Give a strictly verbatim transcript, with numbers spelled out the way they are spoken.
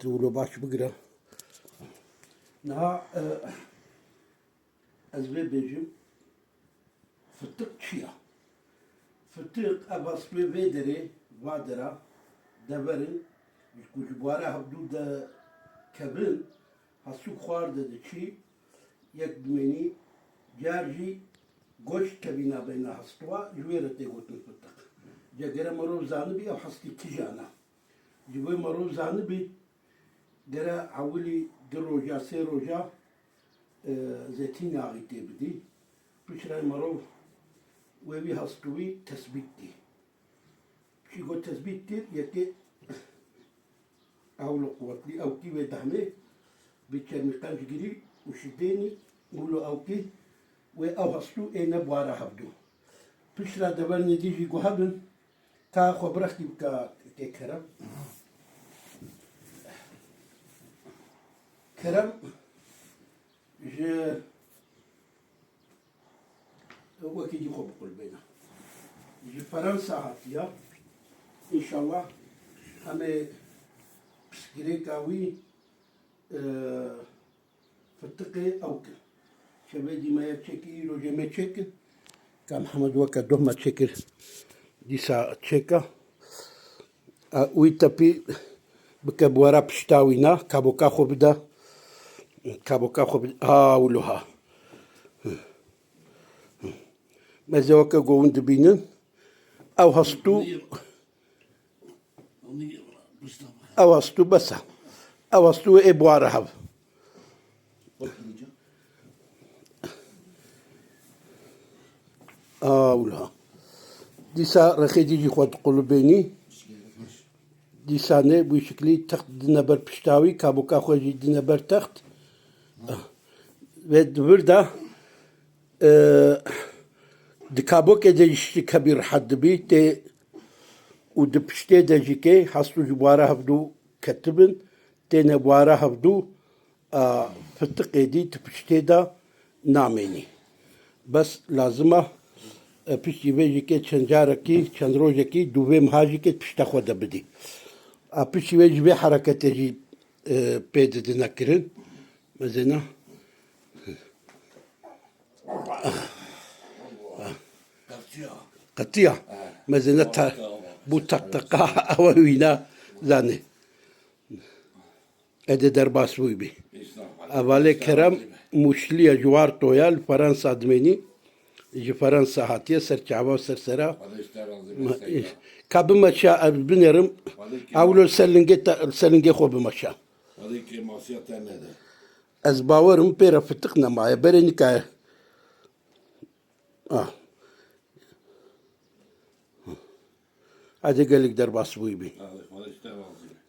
Tu wilo baş bigire. Niha, e, ez vê bêjim, fitiq çi ya? Fitiq, ev hastûyê vê derê, va dera, deverin, ku ji buhara hevdû de kevin, hastû xwar de diçî, yek dimênî, car jî goşt kevîna beyna hastûwa, ji wê re tê gotin fitiq. Cegere merov zanibî, ev hastî kijan e. Ji bo merov zanibî, gere ewilî du roja, sê roja, e, zeytînyaxî tê bidî. Piştre merov wê wî hastûyî tesbît dî. Piştî ku tesbît kir, yekê ewlo quwetlî ewkî wê dehmê, bi çermî qenc girî û şidênî, wilo ewkî wê ew hastû ê ne buhara hevdû. Piştre deverên dî jî guhebin, ka xwe birextî bika kê Kerem. Kerem ji wekî dî xwe biqulbêne. Ji Ferensa hatiye. Înşallah em ê pirsgirêka wî, e, fitiqê ew kin. Şevê dî me yek çêkî, îro jê me çêkin. Ka Mihemed weke doh me çêkir. Dîsa çêka. A, wî tepî bike buhara pişta wî na, kaboka xwe bide. Kaboka xwe bide. Ha, wilo ha. Meze weke ku hûn dibînin. Ew hastû, ew hastû bes e. Ew hastû ê buhara hev. A, wilo ha. Dîsa rexê dî jî xwe diqulibênî. Dîsa ne, bu şiklî text dine ber pişta wî, kaboka xwe jî dine ber text. Ve di vir de, e, di kabokê de jî şikebî rehet dibî, tê û di piştê de jî kê hastû ji buhara hevdû ketibin, têne buhara hevdû, a, fitiqê dî di piştê de namênî. Bes lazim e, e, piştî vê jî kê çend carekî, çend rojekî, dû vê miha jî kê pişta xwe de bidî. A, piştî vê ji vê hereketê jî, e, pê didine kirin. Mezêna. Qetiya. Qetiya. Mezêna ta, bu taktika ewe wîna zanê. Ede derbas bûybî. Evalê Kerem Mûşliye ji Wartoya li Ferensa dimênî. Ji Ferensa hatiye ser çava û ser sera. Ka bimeşa ez binêrim. Ewlo ser lingê te, ser lingê xwe bimeşa. Xwedê kêmasiya te nede. Ez bawerim pê re fitiq nemaye. Berê nikaye. Ah. Hadi gelek derbas bûybî. Xwedê ji te razî be.